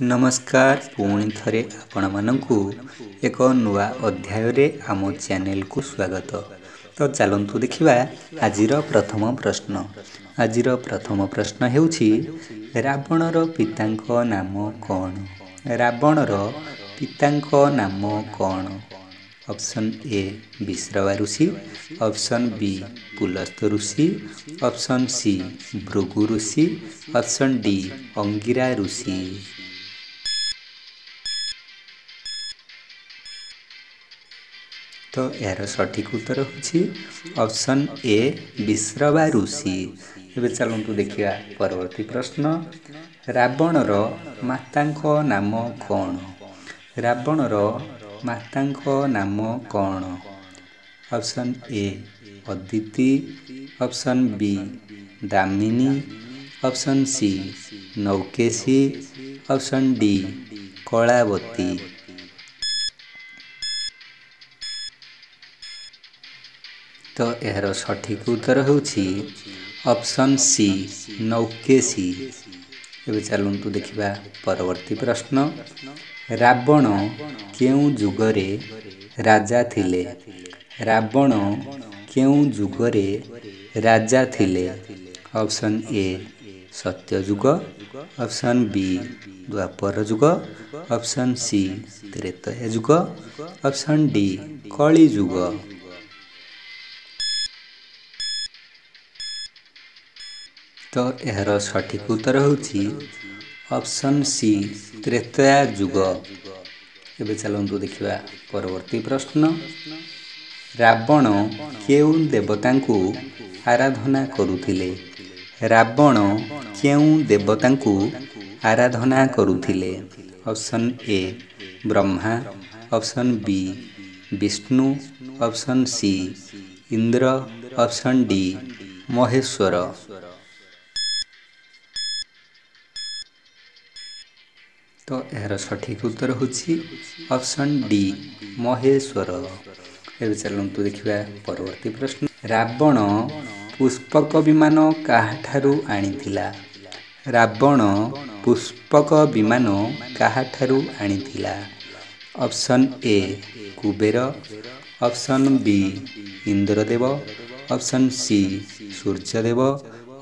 ନମସ୍କାର, ପୁଣି ଥରେ ଆପଣମାନଙ୍କୁ ଏକ ନୂଆ ଅଧ୍ୟାୟରେ ଆମ ଚ୍ୟାନେଲକୁ ସ୍ୱାଗତ। ତ ଚାଲନ୍ତୁ ଦେଖିବା ଆଜିର ପ୍ରଥମ ପ୍ରଶ୍ନ। ଆଜିର ପ୍ରଥମ ପ୍ରଶ୍ନ ହେଉଛି, ରାବଣର ପିତାଙ୍କ ନାମ କ'ଣ? ରାବଣର ପିତାଙ୍କ ନାମ କ'ଣ? ଅପସନ୍ ଏ ବିଶ୍ରବା ଋଷି, ଅପସନ୍ ବି ପୁଲସ୍ତ ଋଷି, ଅପସନ୍ ସି ଭୃଗୁ ଋଷି, ଅପସନ୍ ଡି ଅଙ୍ଗିରା ଋଷି। ତ ଏହାର ସଠିକ୍ ଉତ୍ତର ହେଉଛି ଅପସନ୍ ଏ ବିଶ୍ରବା ଋଷି। ଏବେ ଚାଲନ୍ତୁ ଦେଖିବା ପରବର୍ତ୍ତୀ ପ୍ରଶ୍ନ। ରାବଣର ମାତାଙ୍କ ନାମ କ'ଣ? ରାବଣର ମାତାଙ୍କ ନାମ କ'ଣ? Option A Aditi, option B Damini, option C Naukeshi, option D Kalabati. ତ ଏହାର ସଠିକ୍ ଉତ୍ତର ହେଉଛି ଅପସନ୍ ସି ନୌକେଶୀ। ଏବେ ଚାଲନ୍ତୁ ଦେଖିବା ପରବର୍ତ୍ତୀ ପ୍ରଶ୍ନ। ରାବଣ କେଉଁ ଯୁଗରେ ରାଜା ଥିଲେ? ରାବଣ କେଉଁ ଯୁଗରେ ରାଜା ଥିଲେ? ଅପସନ୍ ଏ ସତ୍ୟଯୁଗ, ଅପସନ୍ ବି ଦ୍ୱାପର ଯୁଗ, ଅପସନ୍ ସି ତ୍ରେତୟା ଯୁଗ, ଅପସନ୍ ଡି କଳିଯୁଗ। ତ ଏହାର ସଠିକ୍ ଉତ୍ତର ହେଉଛି ଅପସନ୍ ସି ତ୍ରେତୟା ଯୁଗ। ଏବେ ଚାଲନ୍ତୁ ଦେଖିବା ପରବର୍ତ୍ତୀ ପ୍ରଶ୍ନ। ରାବଣ କେଉଁ ଦେବତାଙ୍କୁ ଆରାଧନା କରୁଥିଲେ? ରାବଣ କେଉଁ ଦେବତାଙ୍କୁ ଆରାଧନା କରୁଥିଲେ? Option A Brahma, option B Vishnu, option C Indra, option D Maheshwar. ତ ଏହାର ସଠିକ୍ ଉତ୍ତର ହେଉଛି ଅପସନ୍ ଡି ମହେଶ୍ୱର। ଏବେ ଚାଲନ୍ତୁ ଦେଖିବା ପରବର୍ତ୍ତୀ ପ୍ରଶ୍ନ। ରାବଣ ପୁଷ୍ପକ ବିମାନ କାହାଠାରୁ ଆଣିଥିଲା? ରାବଣ ପୁଷ୍ପକ ବିମାନ କାହାଠାରୁ ଆଣିଥିଲା? Option A Kuber, option B Indradev, option C Suryadev,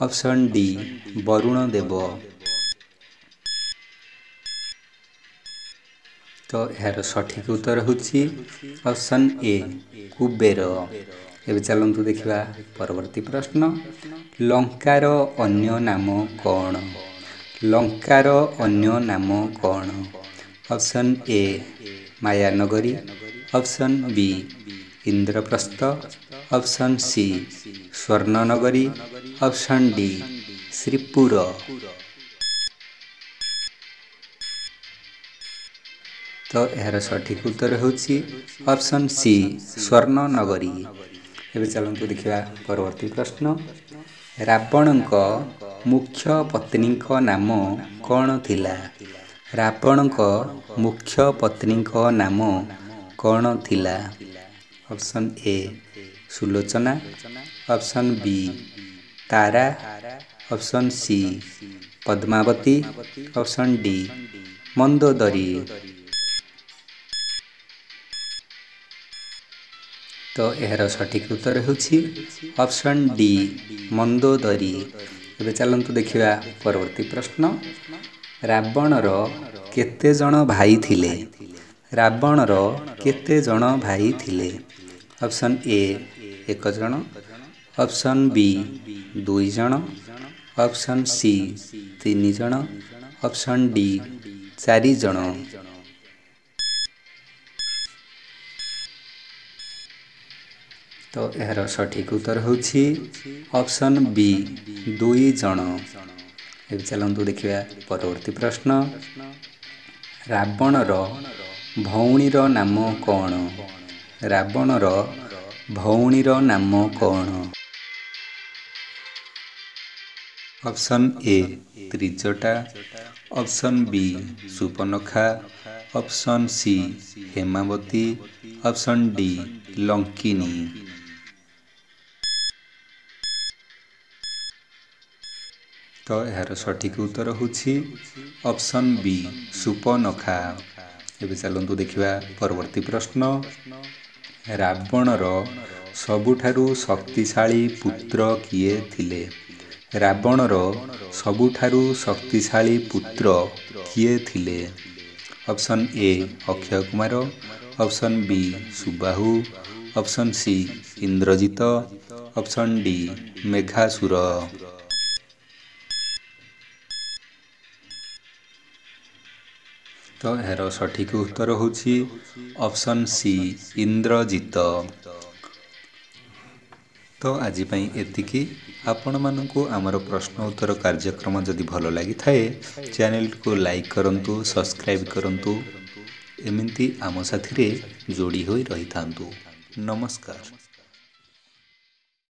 option D Varun ଦେବ। ତ ଏହାର ସଠିକ୍ ଉତ୍ତର ହେଉଛି ଅପସନ୍ ଏ କୁବେର। ଏବେ ଚାଲନ୍ତୁ ଦେଖିବା ପରବର୍ତ୍ତୀ ପ୍ରଶ୍ନ। ଲଙ୍କାର ଅନ୍ୟ ନାମ କ'ଣ? ଲଙ୍କାର ଅନ୍ୟ ନାମ କ'ଣ? Option A Mayanagari, option B Indraprastha, option C Swarnanagari, option D Sripur. ତ ଏହାର ସଠିକ୍ ଉତ୍ତର ହେଉଛି ଅପସନ୍ ସି ସ୍ୱର୍ଣ୍ଣନଗରୀ। ଏବେ ଚାଲନ୍ତୁ ଦେଖିବା ପରବର୍ତ୍ତୀ ପ୍ରଶ୍ନ। ରାବଣଙ୍କ ମୁଖ୍ୟ ପତ୍ନୀଙ୍କ ନାମ କ'ଣ ଥିଲା? ରାବଣଙ୍କ ମୁଖ୍ୟ ପତ୍ନୀଙ୍କ ନାମ କ'ଣ ଥିଲା? Option A Sulochana, option B Tara, option C Padmavati, option D Mandodari. ତ ଏହାର ସଠିକ୍ ଉତ୍ତର ହେଉଛି ଅପସନ୍ ଡି ମନ୍ଦୋଦରୀ। ଏବେ ଚାଲନ୍ତୁ ଦେଖିବା ପରବର୍ତ୍ତୀ ପ୍ରଶ୍ନ। ରାବଣର କେତେ ଜଣ ଭାଇ ଥିଲେ? ରାବଣର କେତେ ଜଣ ଭାଇ ଥିଲେ? ଅପସନ୍ ଏ 1 ଜଣ, ଅପସନ୍ ବି 2 ଜଣ, ଅପସନ୍ ସି 3 ଜଣ, ଅପସନ୍ ଡି 4 ଜଣ। ତ ଏହାର ସଠିକ୍ ଉତ୍ତର ହେଉଛି ଅପସନ୍ ବି 2 ଜଣ। ଏବେ ଚାଲନ୍ତୁ ଦେଖିବା ପରବର୍ତ୍ତୀ ପ୍ରଶ୍ନ। ରାବଣର ଭଉଣୀର ନାମ କ'ଣ? ରାବଣର ଭଉଣୀର ନାମ କ'ଣ? Option A Trijata, option B Surpanakha, option C Hemabati, option D Lankini. ତ ତ ଏହାର ସଠିକ୍ ଉତ୍ତର ହେଉଛି ଅପସନ୍ ବି, ସୁପନଖା। ଏବେ ଚାଲନ୍ତୁ ଦେଖିବା ପରବର୍ତ୍ତୀ ପ୍ରଶ୍ନ। ରାବଣର ସବୁଠାରୁ ଶକ୍ତିଶାଳୀ ପୁତ୍ର କିଏ ଥିଲେ? ରାବଣର ସବୁଠାରୁ ଶକ୍ତିଶାଳୀ ପୁତ୍ର କିଏ ଥିଲେ? Option A Akshay Kumar, option B Subahu, option C Indrajit, option D Meghasura. ତ ଏହାର ସଠିକ୍ ଉତ୍ତର ହେଉଛି ଅପସନ୍ ସି ଇନ୍ଦ୍ରଜିତ। ତ ଆଜି ପାଇଁ ଏତିକି। ଆପଣମାନଙ୍କୁ ଆମର ପ୍ରଶ୍ନ ଉତ୍ତର କାର୍ଯ୍ୟକ୍ରମ ଯଦି ଭଲ ଲାଗିଥାଏ, ଚ୍ୟାନେଲକୁ ଲାଇକ୍ କରନ୍ତୁ, ସବସ୍କ୍ରାଇବ୍ କରନ୍ତୁ, ଏମିତି ଆମ ସାଥିରେ ଯୋଡ଼ି ହୋଇ ରହିଥାନ୍ତୁ। ନମସ୍କାର।